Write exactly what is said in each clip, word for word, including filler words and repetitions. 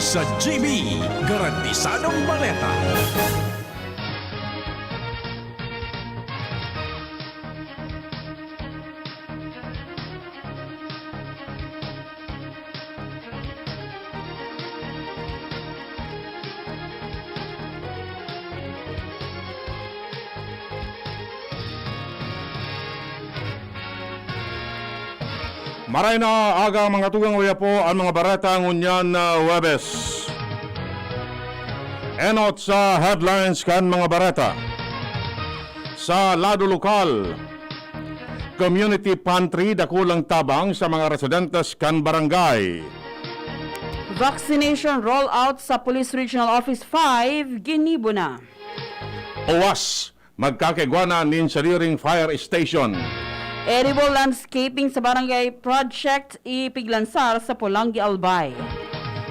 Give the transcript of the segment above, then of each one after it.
Sa G B, garantisadong baleta. Maray na aga, mga tugang, uya po an mga bareta ngunyan na Huwebes. Enot sa headlines kan mga bareta. Sa lado lokal, community pantry dakulang tabang sa mga residentes kan barangay. Vaccination rollout sa Police Regional Office five ginibo na. Owas, magkakaigwa na nin sadiring fire station. Edible landscaping sa Barangay Project ipiglansar sa Polangui, Albay.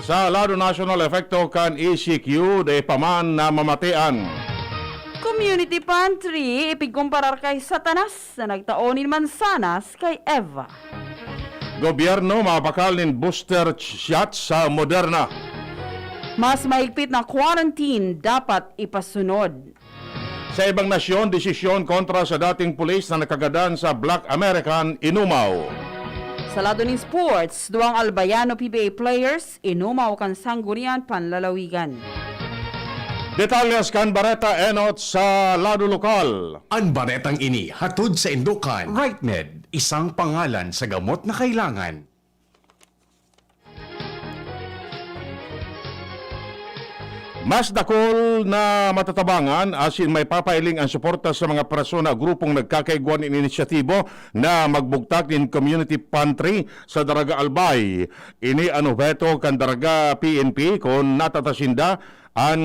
Sa lado nasyonal, epekto kan E C Q, dai pa man namamatean. Community pantry ipigkumparar kay Satanas na nagtao nin mansanas kay Eva. Gobyerno mabakal nin booster shot sa Moderna. Mas mahigpit na quarantine dapat ipasunod. Sa ibang nasyon, desisyon kontra sa dating pulis na nakagadan sa Black American inumaw. Sa lado nin sports, duwang Albayano P B A players inumaw kan Sangguniang Panlalawigan. Detalyes kan bareta enot sa lado lokal. An baretang ini hatod sa indukan. Rightmed, isang pangalan sa gamot na kailangan. Mas dakul na matatabangan asin may papailing an suporta sa mga persona o grupong nagkakaigwa nin inisyatibo na magbugtak nin community pantry sa Daraga Albay. Ini an obheto kan Daraga P N P kun natatasinda an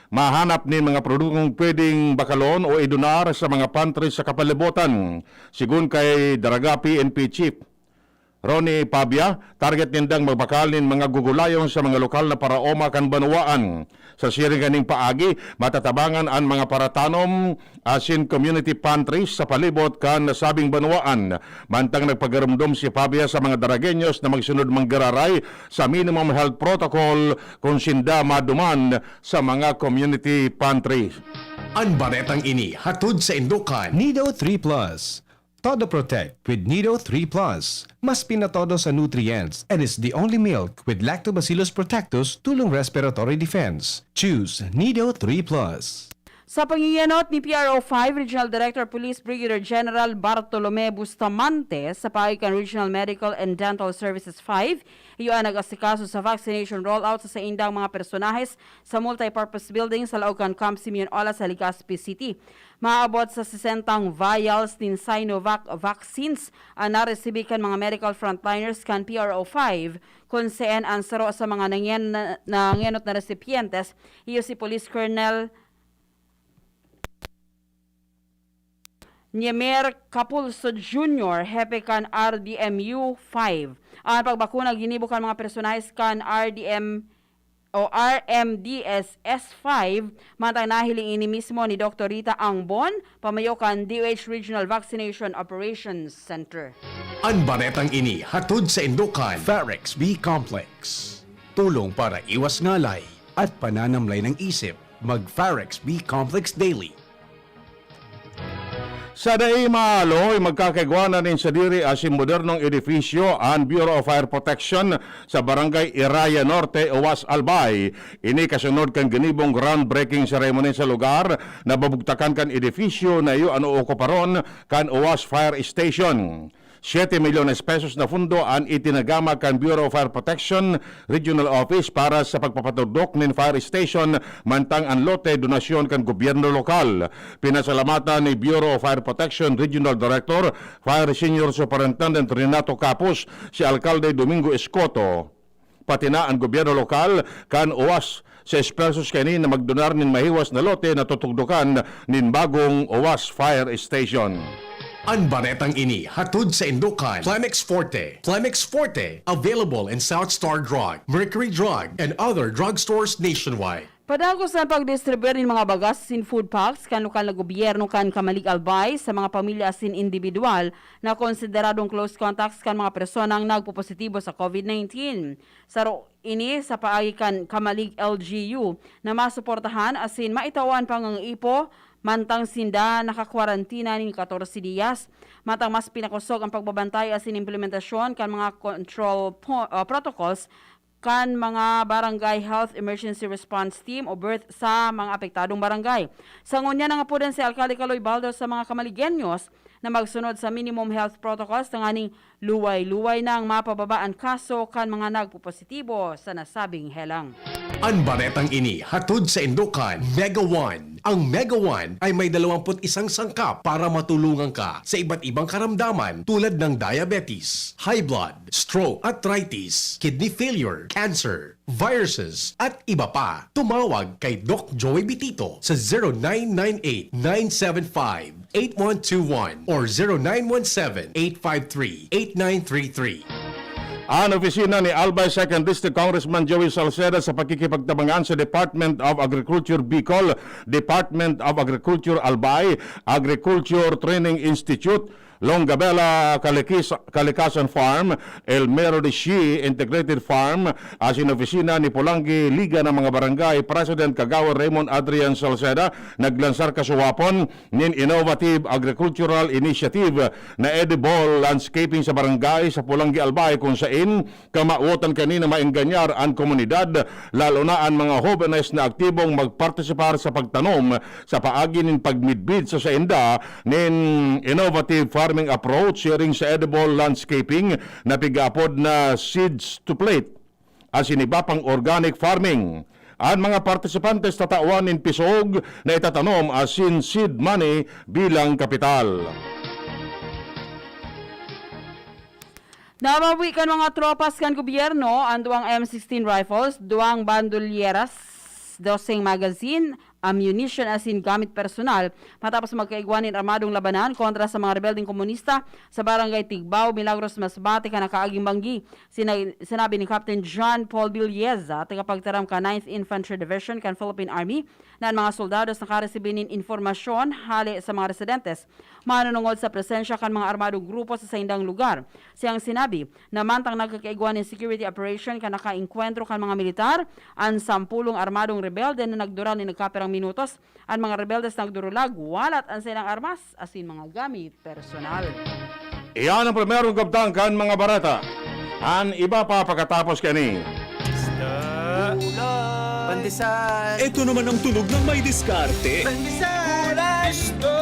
mahanap nin mga produktong pwedeng bakalon o idonar sa mga pantry sa kapalibutan. Sigon kay Daraga P N P Chief Ronnie Pabia, target nindang magbakal nin mga gugulayon sa mga lokal na paraoma kan banwaan. Sa siring kaning paagi, matatabangan an mga paratanom asin community pantries sa palibot kan nasabing banwaan. Mantang nagpagarumdom si Pabia sa mga Daragueños na magsunod manggiraray sa minimum health protocol kun sinda maduman sa mga community pantry. An baretang ini hatod sa indukan. Nido three Plus. Todo Protect with Nido three Plus. Mas pinatodo sa nutrients and is the only milk with Lactobacillus protectus tulong respiratory defense. Choose Nido three Plus. Sa pangiyanot ni P R O five Regional Director Police Brigadier General Bartolome Bustamante sa paagi kan Regional Medical and Dental Services five, iyo an nag-asikaso sa vaccination rollout sa saindang mga personahes sa multipurpose building sa laog kan Camp Simeon Ola sa Legazpi City. Maabot sa sesentang vials nin Sinovac vaccines an naresibi kan mga medical frontliners kan P R O five, kun saan an saro sa mga nangen-, nangenot na resipientes iyo si Police Colonel Niemer Capulso Junior, hepe kan R D M U five. An pagbakuna ginibo kan mga personahes kan R D M o R M D S S five, mantang nahiling ini mismo ni Doktor Rita Angbon, pamayo kan D O H Regional Vaccination Operations Center. An baretang ini hatod sa indukan. Farex B Complex. Tulong para iwas ngalay at pananamlay ng isip. Mag Farex B Complex Daily. Sa dai maaloy, magkakaigwa na nin sadiri asin modernong edifisyo an Bureau of Fire Protection sa Barangay Iraya Norte, Oas, Albay. Ini kasunod kan ginibong groundbreaking ceremony sa lugar na babugtakan kan edifisyo na iyo an ookuparon kan Oas Fire Station. Siete milyones pesos na fundo an itinagama kan Bureau of Fire Protection Regional Office para sa pagpapatugdok nin fire station, mantang an lote donasyon kan gobyerno lokal. Pinasalamatan ni Bureau of Fire Protection Regional Director, Fire Senior Superintendent Renato Capus, si Alkalde Domingo Escoto. Pati na an gobyerno lokal kan Oas sa esfuerzos kaini na magdonar nin mahiwas na lote na tutugdokan nin bagong Oas Fire Station. An baretang ini hatod sa indukan. Plemex Forte. Plemex Forte, available in South Star Drug, Mercury Drug, and other drugstores nationwide. Padagos an pagdistribuir nin mga bagas asin food packs kan lokal na gobyerno kan Camalig, Albay sa mga pamilya asin indibidwal na konsideradong close contacts kan mga personang nagpopositibo sa COVID nineteen. Saro ini sa paagi kan Camalig L G U na masuportahan asin maitao an pangangaipo mantang sinda nakakwarantina nin katorse diyas. Mantang mas pinakosog ang pagbabantay asin implementasyon kan mga control po-, ah, protocols kan mga Barangay Health Emergency Response Team o BERT sa mga apektadong barangay. Sa ngunyan, nangapodan si Alcalde Caloy Baldo sa mga Camaligeños na magsunod sa minimum health protocols tanganing luway-luway nang mapababa an kaso kan mga nagpopositibo sa nasabing helang. An baretang ini hatod saindo kan Mega One. Ang Mega One ay may dalawampu't isang sangkap para matulungan ka sa iba't ibang karamdaman tulad ng diabetes, high blood, stroke, arthritis, kidney failure, cancer, viruses, at iba pa. Tumawag kay Doc Joey Bitito sa zero nine nine eight, nine seven five, eight one two one or zero nine one seven, eight five three, eight nine three three. An opisina ni Albay Second District Congressman Joey Salceda sa pakikipagtabangan sa Department of Agriculture Bicol, Department of Agriculture Albay, Agriculture Training Institute, Longabela Kalikis-, Kalikasan Farm, El Mero de Shi Integrated Farm, asin opisina ni Polangui Liga ng mga Barangay, President Kagawad Raymond Adrian Salceda, naglansar kasuwapon nin innovative agricultural initiative na edible landscaping sa barangay sa Polangui, Albay, kun sain kamawotan kani na maenganyar an komunidad, lalo na an mga hobenes na aktibong magpartisipar sa pagtanom sa paagi nin pagmidbid sa sainda nin innovative farming approach siring sa edible landscaping na pig-aapod na seeds to plate asin iba pang organic farming. An mga partisipantes tatawan nin pisog na itatanom asin seed money bilang kapital. Nabawi kan mga tropas kan gobyerno an duwang M sixteen rifles, duwang bandolyeras, doseng magazine, ammunition asin gamit personal matapos magkaigwa nin armadong labanan kontra sa mga rebeldeng komunista sa Barangay Tigbao, Milagros, Masbate, kan nakaaging banggi. Sina-, sinabi ni Captain John Paul Villeza, tagapagtaram kan Ninth Infantry Division kan Philippine Army, na an mga soldados nakaresibi nin impormasyon hale sa mga residentes manunungod sa presensya kan mga armadong grupo sa saindang lugar. Siyang sinabi na mantang nagkakaigwa nin security operation kan nakaengkwentro kan mga militar an sampulong armadong rebelde na nagdural nin nagkapirang minutos, an mga rebeldes nagdurulag, walat an saindang armas asin mga gamit personal. Iyan ang primerong kabtang kan mga bareta. An iba pa pakatapos kani. Isda. Ulam. Pandesal. Ito naman ang tunog ng may diskarte. Pandesal. Ulam. Isda.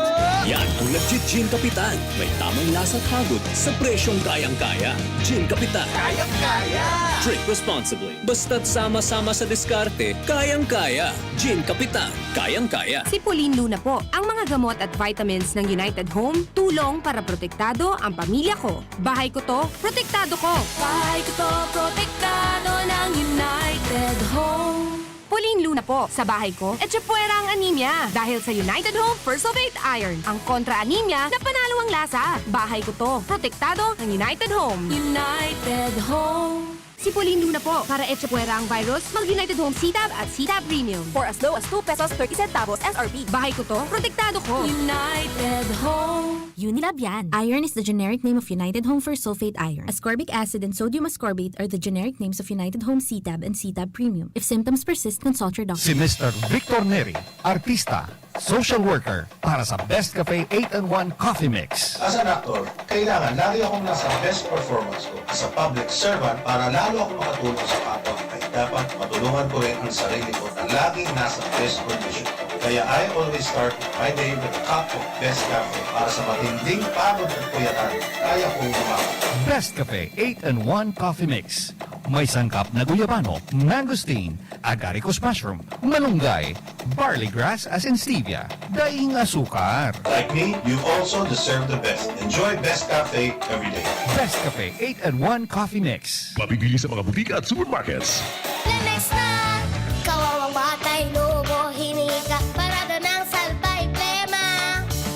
Yan ang nagji-Gin Kapitan. May tamang lasa at hagod sa presyong kayang-kaya. Gin Kapitan. Kayang-kaya. Drink responsibly. Basta't sama-sama sa diskarte, kayang-kaya. Gin Kapitan. Kayang-kaya. Si Pauline Luna po. Ang mga gamot at vitamins ng United Home, tulong para protektado ang pamilya ko. Bahay ko to, protektado ko. Bahay ko to, protektado ng United Home. Pauline Luna po. Sa bahay ko, echapuwera ang anemia. Dahil sa United Home First of Eight Iron, ang kontra-anemia na panalo ang lasa. Bahay ko to, protektado ng United Home. United Home. Si Pauline Luna po. Para echapuwera ang virus, mag United Home C-Tab at C-Tab Premium. For as low as two pesos thirty centavos S R P. Bahay ko to, protektado ko. United Home. Unilab yan. Iron is the generic name of United Home First Sulfate Iron. Ascorbic acid and sodium ascorbate are the generic names of United Home C-Tab and C-Tab Premium. If symptoms persist, consult your doctor. Si Mister Victor Neri, artista, social worker, para sa Best Cafe eight-in-one Coffee Mix. As an actor, kailangan lagi akong nasa best performance ko. As a public servant, para lalo akong makatulong sa kapwa, ay dapat matulungan ko rin ang sarili ko na laging nasa best condition. Kaya I always start my day with a cup of Best Cafe. Para sa matinding pagod at puyatan, kaya kong lumaban. Best Cafe eight-in-one Coffee Mix. May sangkap na guyabano, mangosteen, agaricus mushroom, malunggay, barley grass asin stevia. Daing asukar. Like me, you also deserve the best. Enjoy Best Cafe every day. Best Cafe eight-in-one Coffee Mix. Mabibili sa mga butika at supermarkets. Lemex na! Kawawang batay, lobo, hinika, parada ng salbay, plema.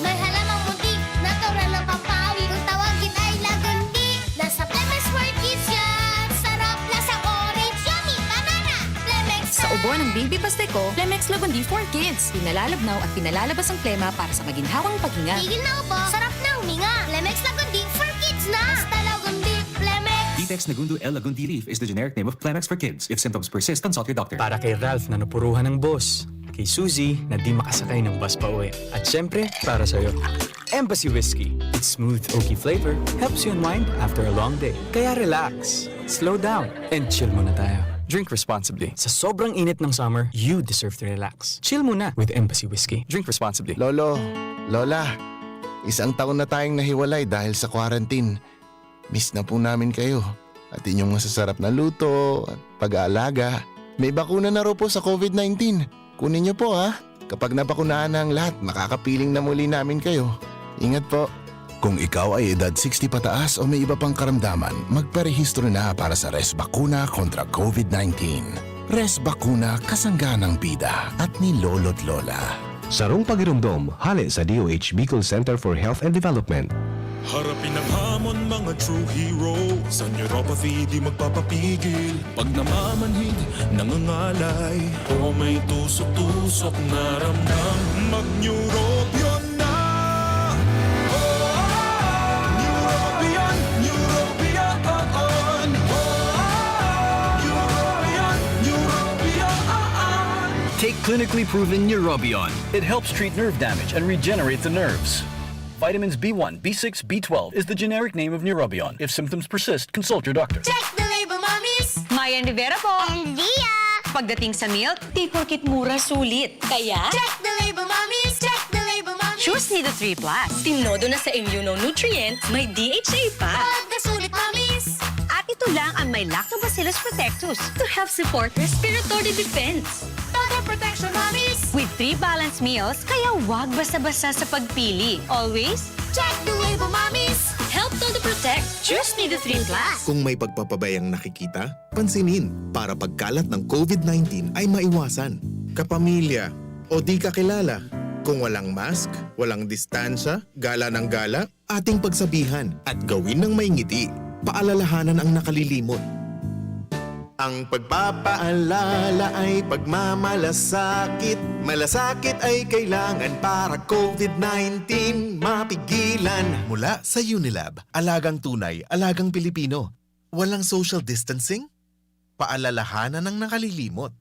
May halamang muntik, natural na pampawi. Kung tawagin ay lagandi, nasa Lemex World Kids yan. Sarap, lasang orange, yummy, banana. Lemex na! Sa Buwan ng Baby Pasteco, Plemex Lagundi for Kids. Pinalalabnaw at pinalalabas ang plema para sa maginhawang paghinga. Tigil na ubo, sarap na huminga. Plemex Lagundi for Kids na! Basta Lagundi, Plemex! Ditex Nagundo L Lagundi Leaf is the generic name of Plemex for Kids. If symptoms persist, consult your doctor. Para kay Ralph na napuruhan ng boss. Kay Suzy na di makasakay ng bus pa uwi. At syempre, para sa'yo. Embassy Whiskey. Its smooth, oaky flavor helps you unwind after a long day. Kaya relax, slow down, and chill muna tayo. Drink responsibly. Sa sobrang init ng summer, you deserve to relax. Chill muna with Embassy Whiskey. Drink responsibly. Lolo, Lola, isang taon na tayong nahiwalay dahil sa quarantine. Miss na po namin kayo. At inyong masasarap na luto at pag-aalaga. May bakuna na raw po sa COVID nineteen. Kunin niyo po, ha? Kapag nabakunahan na ang lahat, makakapiling na muli namin kayo. Ingat po. Kung ikaw ay edad sixty pataas o may iba pang karamdaman, magparehistro na para sa Res Bakuna kontra COVID nineteen. Res Bakuna, kasangga ng bida at ni Lolo't Lola. Sarong pagiromdom, hale sa D O H Bicol Center for Health and Development. Harapin ang hamon, mga true hero. Sa neuropathy, di magpapapigil. Pag namamanhid, nangangalay, o may tusok-tusok na ramdam, mag-Neurobion na! Oh, Neurobion, Neurobion, oh, oh. Oh, Neurobion, Neurobion, oh, oh. Take clinically proven Neurobion. It helps treat nerve damage and regenerate the nerves. Vitamins B one, B six, B twelve is the generic name of Neurobion. If symptoms persist, consult your doctor. Check the label, mommies! Mayan Rivera po! And Lia! Pagdating sa milk, di porket mura, sulit. Kaya, check the label, mommies! Check the label, mommies! Choose Nido three plus. Tinodo na sa immunonutrients, may D H A pa. Pagkasulit, mommies! At ito lang ang may Lactobacillus protectus to help support respiratory defense. Total protection, mommies! With three balanced meals, kaya wag basta-basta sa pagpili. Always, check the label, mommies! Help Todo Protect. Choose Nido three plus. Kung may pagpapabayang nakikita, pansinin para pagkalat ng COVID nineteen ay maiwasan. Kapamilya o di kakilala, kung walang mask, walang distansya, gala ng gala, ating pagsabihan at gawin ng may ngiti. Paalalahanan ang nakalilimot. Ang pagpapaalala ay pagmamalasakit. Malasakit ay kailangan para COVID nineteen mapigilan. Mula sa Unilab, alagang tunay, alagang Pilipino. Walang social distancing? Paalalahanan ang nakalilimot.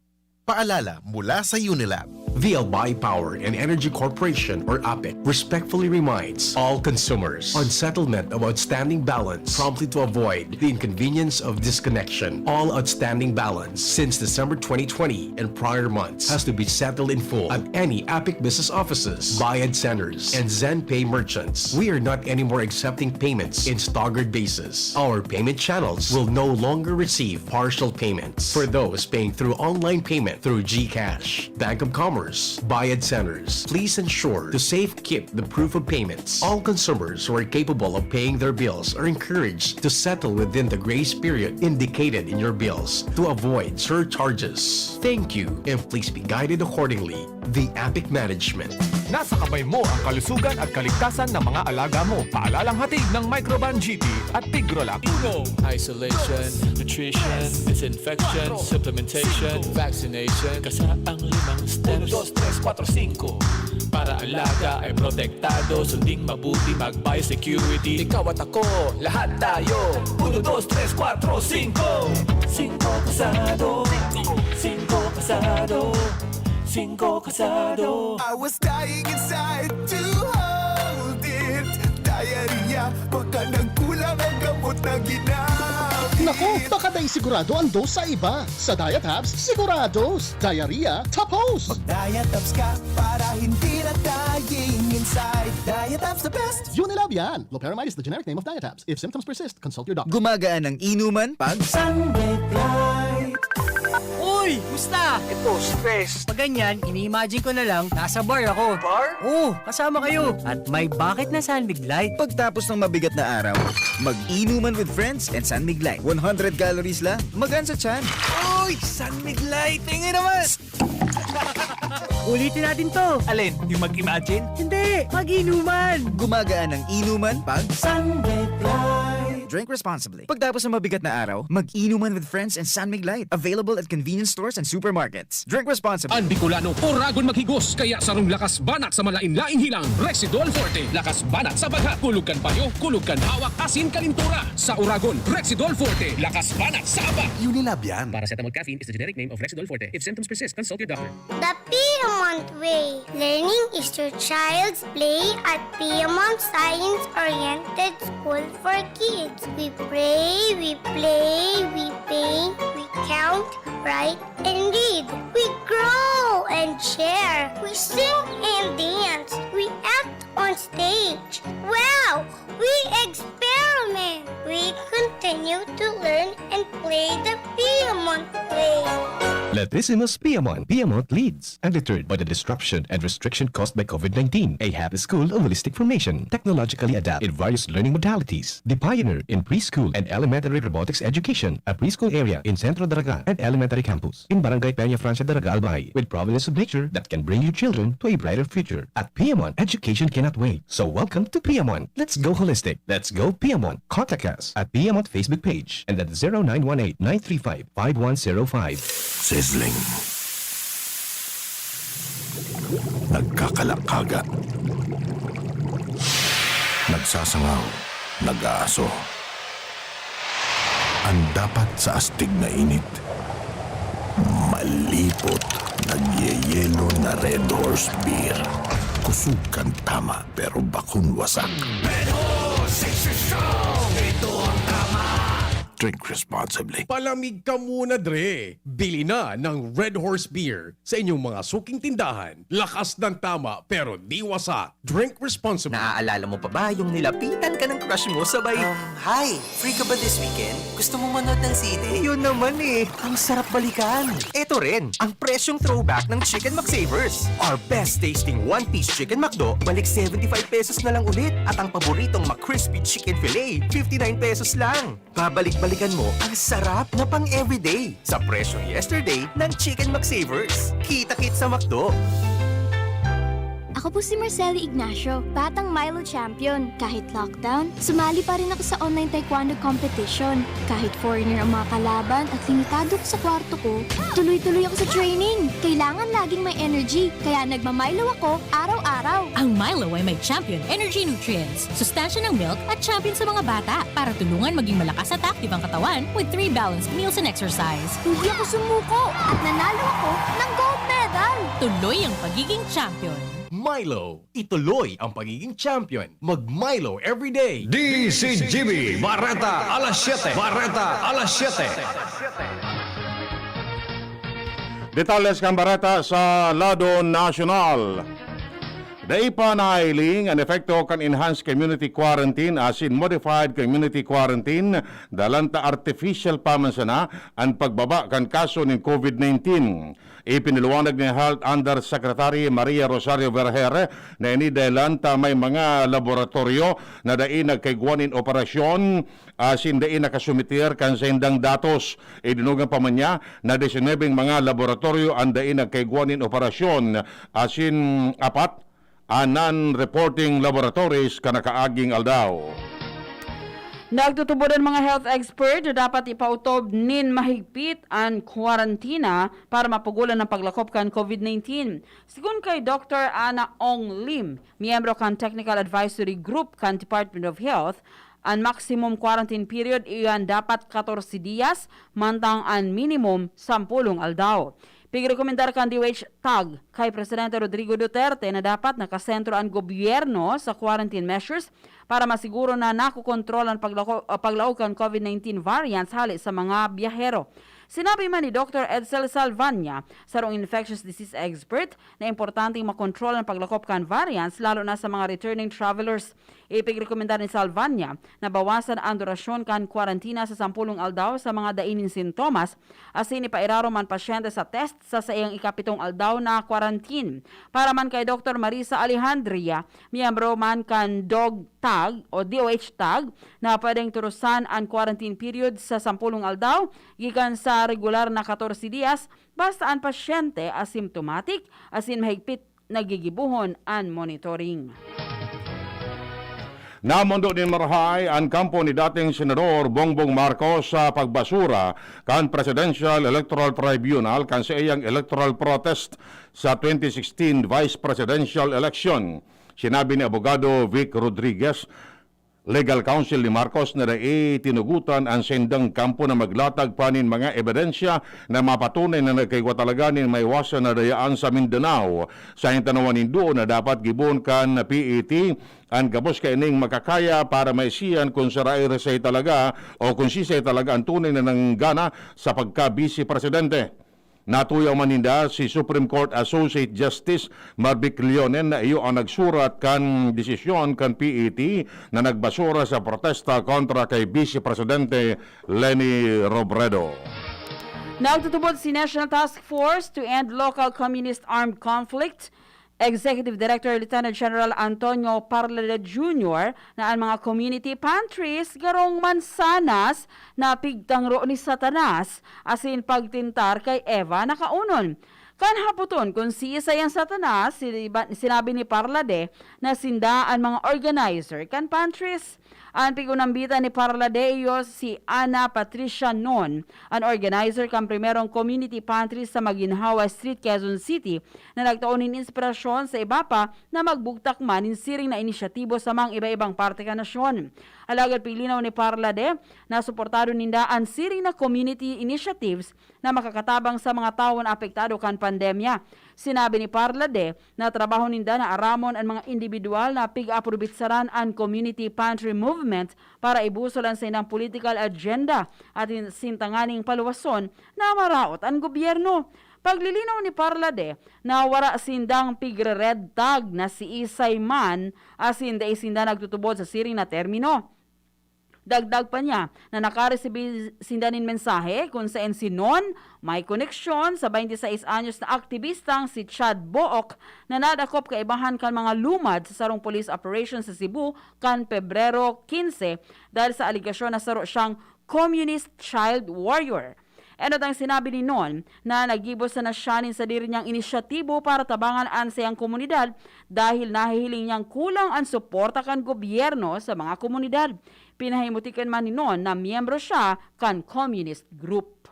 Paalala mula sa Unilab. The Albay Power and Energy Corporation, or APEC, respectfully reminds all consumers on settlement of outstanding balance promptly to avoid the inconvenience of disconnection. All outstanding balance since December twenty twenty and prior months has to be settled in full at any APEC business offices, Bayad Centers, and ZenPay merchants. We are not anymore accepting payments in staggered basis. Our payment channels will no longer receive partial payments. For those paying through online payment through GCash, Bank of Commerce, Bayad Centers, please ensure to safekeep the proof of payments. All consumers who are capable of paying their bills are encouraged to settle within the grace period indicated in your bills to avoid surcharges. Thank you, and please be guided accordingly. The APEC Management. Nasa kamay mo ang kalusugan at kaligtasan ng mga alaga mo. Paalalang hatid ng Microban G P at Tigrolac. Uno. Isolation, nutrition, disinfection, supplementation, vaccination. Kasaang limang steps. Uno, dos, tres, kuwatro, singko. Para alaga ay protektado, sunding mabuti, mag-biosecurity. Ikaw at ako, lahat tayo. Uno, dos, tres, kuwatro, singko. Singko kasado. Singko kasado. Singko kasado. I was dying inside to hold it. Diarrhea, baka nagkulang ang gamot na ginamit. Naku, baka dai sigurado ang dose sa iba. Sa Diet Hubs, sigurados. Diarrhea, tapos! Mag-Diet Hubs ka para hindi na dying inside. Diet Hubs the best! Unilab yan! Loperamide is the generic name of Diet Hubs. If symptoms persist, consult your doctor. Gumagaan ang inuman pag Sunlight. Uy! Musta? Ito, stress. Pag ganyan, ini-imagine ko na lang, nasa bar ako. Bar? Oo, kasama kayo. At may bakit na Sunlight. Pagtapos ng mabigat na araw, mag-inuman with friends and Sunlight. One hundred calories lang, magaan sa tiyan. Uy! Sunlight! Tingin naman! Ulitin natin to. Alin? Yung mag-imagine? Hindi! Mag-inuman! Gumagaan ang inuman pag Sunlight. Drink responsibly. Pagtapos ng mabigat na araw, mag-inuman with friends and San Mig Light. Available at convenience stores and supermarkets. Drink responsibly. An Bicolano, oragon maghigos, kaya sarong lakas banat sa malain-laing hilang, Rexidol Forte. Lakas banat sa baghat, kulog kan payo, kulog kan hawak, asin kalintura. Sa oragon, Rexidol Forte. Lakas banat sa abak. Unilab yan. Paracetamol caffeine is the generic name of Rexidol Forte. If symptoms persist, consult your doctor. The Piedmont Way. Learning is your child's play at Piedmont Science Oriented School for Kids. We pray, we play, we paint, we count, write, and read. We grow and share. We sing and dance. We act on stage. Wow! We experiment. We continue to learn and play the Piedmont way. Latissimus Piedmont. Piedmont leads, undeterred by the disruption and restriction caused by COVID nineteen. A happy school of holistic formation, technologically adept in various learning modalities. The pioneer in preschool and elementary robotics education, a preschool area in Centro Daraga and elementary campus in Barangay Peña Francia Daraga, Albay, with providence of nature that can bring your children to a brighter future. At Piedmont, education cannot wait. So welcome to Piedmont. Let's go holistic. Let's go Piedmont. Contact us at Piedmont Facebook page and at zero nine one eight nine three five five one zero five. Sizzling. Nagkakalakaga. Nagsasangaw. Nag-aaso. Ang dapat sa astig na init, malipot, nagyeyelo na Red Horse Beer. Kusog kan tama, pero bakong wasak. Red Horse, it's your show! Ito ang tama! Drink responsibly. Palamig ka muna, Dre! Bili na ng Red Horse Beer sa inyong mga suking tindahan. Lakas ng tama, pero di wasak. Drink responsibly. Naaalala mo pa ba yung nilapitan ka ng crush mo sabay? Um, hi! Free ka ba this weekend? Gusto mong manood ng sine? Yun naman eh, ang sarap balikan. Eto rin, ang presyong throwback ng Chicken McSavers. Our best tasting one-piece Chicken McDo, balik seventy-five pesos na lang ulit. At ang paboritong McCrispy Chicken Fillet, fifty-nine pesos lang. Babalik-balikan mo ang sarap na pang everyday sa presyong yesterday ng Chicken McSavers. Kita-kit sa McDo! Ako po si Marceli Ignacio, batang Milo champion. Kahit lockdown, sumali pa rin ako sa online taekwondo competition. Kahit foreigner ang mga kalaban at limitado ako sa kwarto ko, tuloy-tuloy ako sa training. Kailangan laging may energy, kaya nagmamilo ako araw-araw. Ang Milo ay may champion energy nutrients, sustansya ng milk at champion sa mga bata para tulungan maging malakas at active ang katawan with three balanced meals and exercise. Hindi ako sumuko at nanalo ako ng gold medal! Tuloy ang pagiging champion. Milo, ituloy ang pagiging champion. Mag Milo everyday. D C G B, Bareta, alas siyete. Bareta, alas siyete. Detalles kan bareta sa lado nasyonal. Dai pa nahiling an epekto kan enhanced community quarantine asin modified community quarantine, dalan ta artificial pa man sana an pagbaba kan kaso nin COVID nineteen. Ipinaliwanag ni Health Undersecretary Maria Rosario Vergeire na ini dahilan ta may mga laboratoryo na dai nagkaigwa nin operasyon asin dai nakasumiter kan saindang datos. Idinogan pa man niya na disinebeng mga laboratoryo an dai nagkaigwa nin operasyon asin apat an non-reporting laboratories kan nakaaging aldaw. Nagtutubod an mga health expert na dapat ipautob nin mahigpit an kwarantina para mapugolan an paglakop kan COVID nineteen. Sigon kay Doktor Ana Ong Lim, miyembro kan Technical Advisory Group kan Department of Health, an maximum quarantine period iyan dapat katorse diyas, mantang an minimum sampolong aldaw. Pigrekomendar kan D O H tag kay Presidente Rodrigo Duterte na dapat nakasentro an gobyerno sa quarantine measures para masiguro na nakokontrol an paglako-, ah, paglaog kan COVID nineteen variants hale sa mga biyahero. Sinabi man ni Doktor Edsel Salvania, sarong infectious disease expert, na importanteng makontrol an paglakop kan variants lalo na sa mga returning travelers. Ipigrekomendar ni Salvania na bawasan an durasyon kan kwarantina sa sampolong aldaw sa mga dai nin sintomas asin ipairarom an pasyente sa test sa saiyang ikapitong aldaw na quarantine. Para man kay Doktor Marisa Alejandria, miyembro man kan DOH tag o D O H tag, na pwedeng turusan an quarantine period sa sampolong aldaw gikan sa regular na katorse diyas basta an pasyente asymptomatic asin mahigpit na gigibohon an monitoring. Namondo nin marahay an kampo ni dating Senador Bongbong Marcos sa pagbasura kan Presidential Electoral Tribunal kan saiyang electoral protest sa twenty sixteen vice presidential election. Sinabi ni Abogado Vic Rodriguez, legal counsel ni Marcos, na dai tinugotan an saindang kampo na maglatag pa nin mga ebidensya na mapatunay na nagkaigwa talaga nin maiwasan na dayaan sa Mindanao. Sa tanawan nindo na dapat gibohon kan P E T an gabos kaining makakaya para maisihan kun siisay talaga o kun siisay talaga an tunay na nanggana sa pagka-Bise Presidente. Natuya man ninda si Supreme Court Associate Justice Marvic Leonen na iyo ang nagsurat kan desisyon kan P E T na nagbasura sa protesta kontra kay Bise Presidente Leni Robredo. Nagtutubod si National Task Force to End Local Communist Armed Conflict Executive Director Lieutenant General Antonio Parlade Junior na an mga community pantries garong mansanas na pigtangro ni Satanas asin pagtentar kay Eva nakaunon. Kan hapoton kun siisay an Satanas, siniba-, sinabi ni Parlade na sinda an mga organizer kan pantries. An pig-unambitan ni Parlade iyo si Ana Patricia Non, an organizer kan primerong community pantry sa Maginhawa Street, Quezon City, na nagtao nin inspirasyon sa iba pa na magbugtak man nin siring na inisyatibo sa mga iba-ibang parte kan nasyon. Alagad pig-linaw ni Parlade na suportado ninda an siring na community initiatives na makakatabang sa mga tawo na apektado kan pandemya. Sinabi ni Parlade na trabaho ninda na aramon an mga indibidwal na pig-aaprobitsaran an community pantry movement para ibusol an saindang political agenda at in-, sintanganing paluwason na maraot an gobyerno. Paglilinaw ni Parlade na wara sindang pigre-red tag na siisay man asin dai sinda nagtutubod sa siring na termino. Dagdag pa niya na nakaresibi sinda nin mensahe kun saen si Non may koneksyon sa twenty-six anyos na aktibistang si Chad Book na nadakop kaibahan kan mga lumad sa sarong police operation sa Cebu kan Pebrero quince dahil sa alegasyon na saro siyang communist child warrior. Enot ang sinabi ni Non na naggibo sana siya nin sadiri niyang inisyatibo para tabangan an saiyang komunidad dahil nahihiling niyang kulang an suporta kan gobyerno sa mga komunidad. Pinahimutikan man ni Non na miyembro siya kan communist group.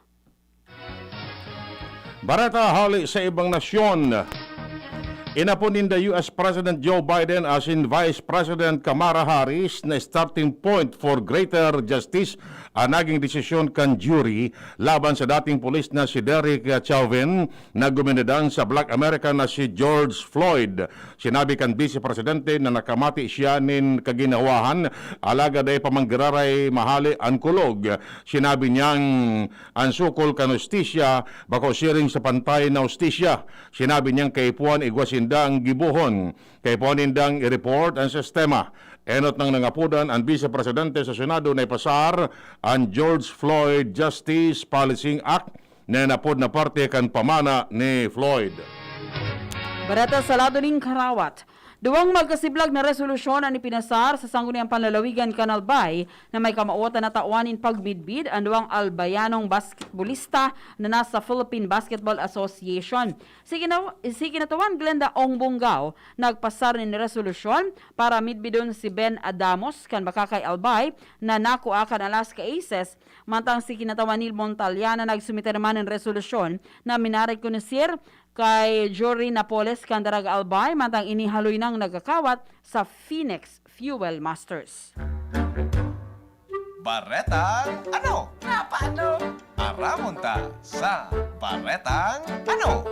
Bareta hali sa ibang nasyon. Inapod ninda U S President Joe Biden asin Vice President Kamala Harris na starting point for greater justice an naging desisyon kan jury laban sa dating pulis na si Derek Chauvin na guminadan sa Black American na si George Floyd. Sinabi kan Bise Presidente na nakamati siya nin kaginhawahan, alagad dai pa man giraray mahale an kulog. Sinabi niyang an sukol kan hustisya bako siring sa pantay na hustisya. Sinabi niyang kaipuhan igwa sinda ang gibohon. Kaipuhan nindang i-report an sistema. Enot nang nangapodan an Bise Presidente sa Senado na ipasar an George Floyd Justice Policing Act na inapod na parte kan pamana ni Floyd. Bareta sa lado nin karawat. Duwang magkasiblag na resolusyon an ipinasar sa Sangguniang Panlalawigan kan Albay na may kamawotan na tawan nin pagmidbid an duwang Albayanong basketbolista na nasa Philippine Basketball Association. Si Kinaw-, si Kinatawan Glenda Ong Bungao nagpasar nin resolusyon para midbidon si Ben Adamos kan Bakakay Albay na nakua kan Alaska Aces, mantang si Kinatawan Neil Montaliana nagsumite naman nin resolusyon na minarekonoser kay Jory Napoles kan Daraga Albay, mantang ini haloy nang nagkakawat sa Phoenix Fuel Masters. Baretang ano? Nga paano? Aramon ta sa Baretang ano?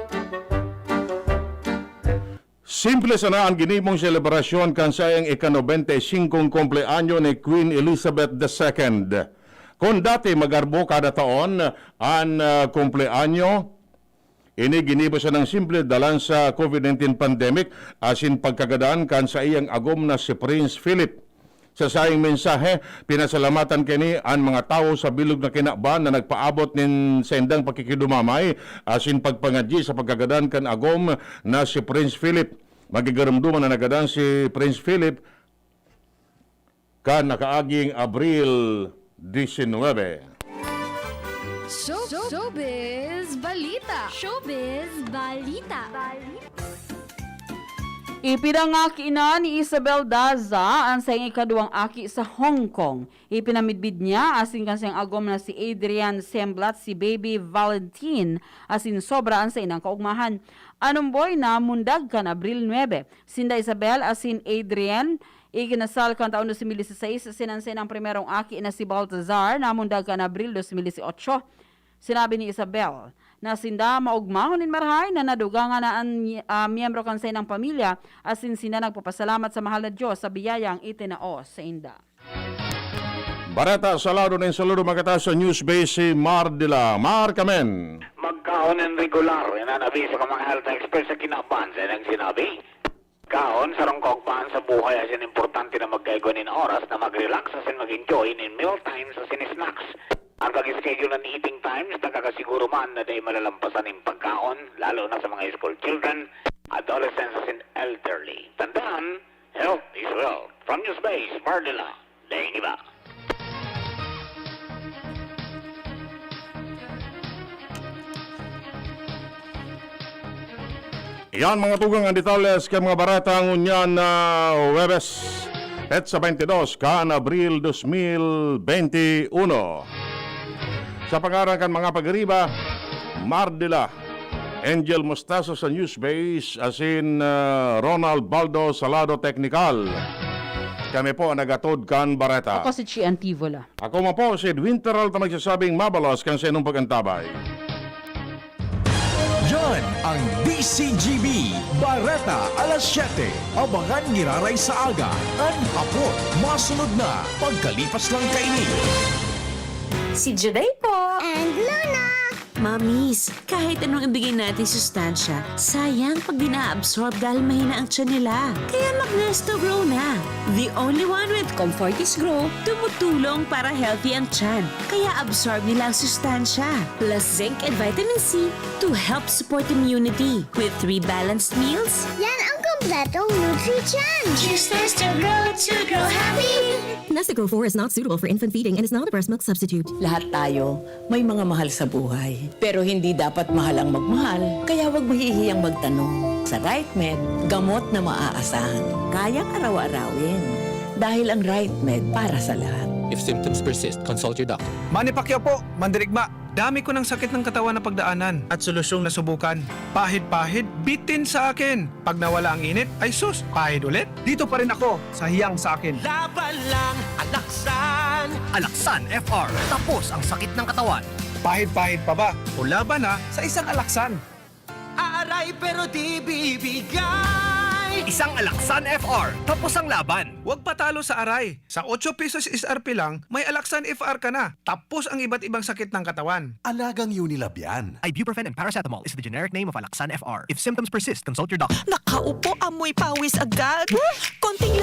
Simple sana ang ginibong selebrasyon kan saiyang ika-nobenta y singkong kumpleanyo ni Queen Elizabeth the Second. Kun dati mag-arbo kada taon an, ah, kumpleanyo, ini ginibo sanang simple dalan sa COVID nineteen pandemic asin pagkagadan kan saiyang agom na si Prince Philip. Sa saiyang mensahe, pinasalamatan kini an mga tawo sa bilog na kinaban na nagpaabot nin saindang pakikidumamay asin pagpangadyi sa pagkagadan kan agom na si Prince Philip. Magigarumduman na nagadan si Prince Philip kan nakaaging Abril disinwebe. Show, Showbiz Balita. Showbiz Balita. Balita. Ipinangaki na ni Isabel Daza an saiyang ikaduwang aki sa Hong Kong. Ipinamidbid niya asin kan saiyang agom na si Adrian Semblat si Baby Valentine asin sobra an saindang kaogmahan. An omboy namundag kan Abril nuebe. Sinda Isabel asin Adrian ikinasal kan taon dos mil dieciséis asin an saindang primerong aki na si Baltazar namundag kan Abril dos mil dieciocho. Sinabi ni Isabel na sinda maogmahon nin marahay na nadugangan na an, ah, miyembro kan saindang pamilya, asin sinda nagpapasalamat sa mahal na Dios sa biyayang itinao sainda. Bareta sa lado nin saludo, magkataas sa news base si Mar de la Mar Kamen. Magkaon nin regular, yan ang abiso kan mga health experts sa kinaban. Sa ilang sinabi, kaon, sarong kaugmahan sa buhay, asin importante na magkaigwa nin oras na mag-relax asin mag-enjoy nin meal times asin snacks. Ang pag-schedule ng eating times, nakakasiguro man na dai malalampasan nin pagkaon, lalo na sa mga school children, adolescents asin elderly. Tandaan, health is wealth. From News Base, Mar de la, daing iba. Iyan, mga tugang, ang detalles kan mga bareta ngunyan na Huwebes, petsa twenty-dos kan Abril dos mil bente uno. Sa pangaran kan mga pag-ariba, Mar de la, Angel Mostazo sa News Base, asin, ah, Ronald Baldo sa lado teknikal. Kami po ang nagatod kan bareta. Ako si Chi Antivola. Ako man po si Edwin Peralta, magsasabing mabalos kan saindong pag-antabay. Yan ang D C G B, Bareta alas siyete. Abangan giraray sa aga, an hapon. Masunod na, pagkalipas lang kaini. Si Juday po. And Luna. Mamis, kahit anong ibigay natin sustansya, sayang pag di na-absorb dahil mahina ang tiyan nila. Kaya mag-Nesto Grow na. The only one with Comfortis Grow, tumutulong para healthy ang tiyan. Kaya absorb nila ang sustansya. Plus zinc and vitamin C to help support immunity. With three balanced meals, yan ang kompletong nutrition. Choose Nesto Grow to grow happy. Nesto Grow four is not suitable for infant feeding and is not a breast milk substitute. Lahat tayo may mga mahal sa buhay. Pero hindi dapat mahal ang magmahal, kaya huwag mahihiyang magtanong. Sa RightMed, gamot na maaasahan, kayang araw-arawin. Dahil ang RightMed para sa lahat. If symptoms persist, consult your doctor. Manny Pacquiao po, mandirigma. Dami ko ng sakit ng katawan na pagdaanan at solusyong nasubukan. Pahid-pahid, bitin sa akin. Pag nawala ang init, ay sus, pahid ulit. Dito pa rin ako sa hiyang sa akin. Laban lang, Alaksan. Alaksan F R, tapos ang sakit ng katawan. Pahid-pahid pa ba? O laban na sa isang Alaksan. Aaray pero di bibigay. Isang Alaksan F R, tapos ang laban. Huwag patalo sa aray. Sa otso pesos S R P lang, may Alaksan F R ka na. Tapos ang iba't ibang sakit ng katawan. Alagang Unilab yan. Ibuprofen and paracetamol is the generic name of Alaksan F R. If symptoms persist, consult your doctor. Nakaupo, amoy pawis agad. Konting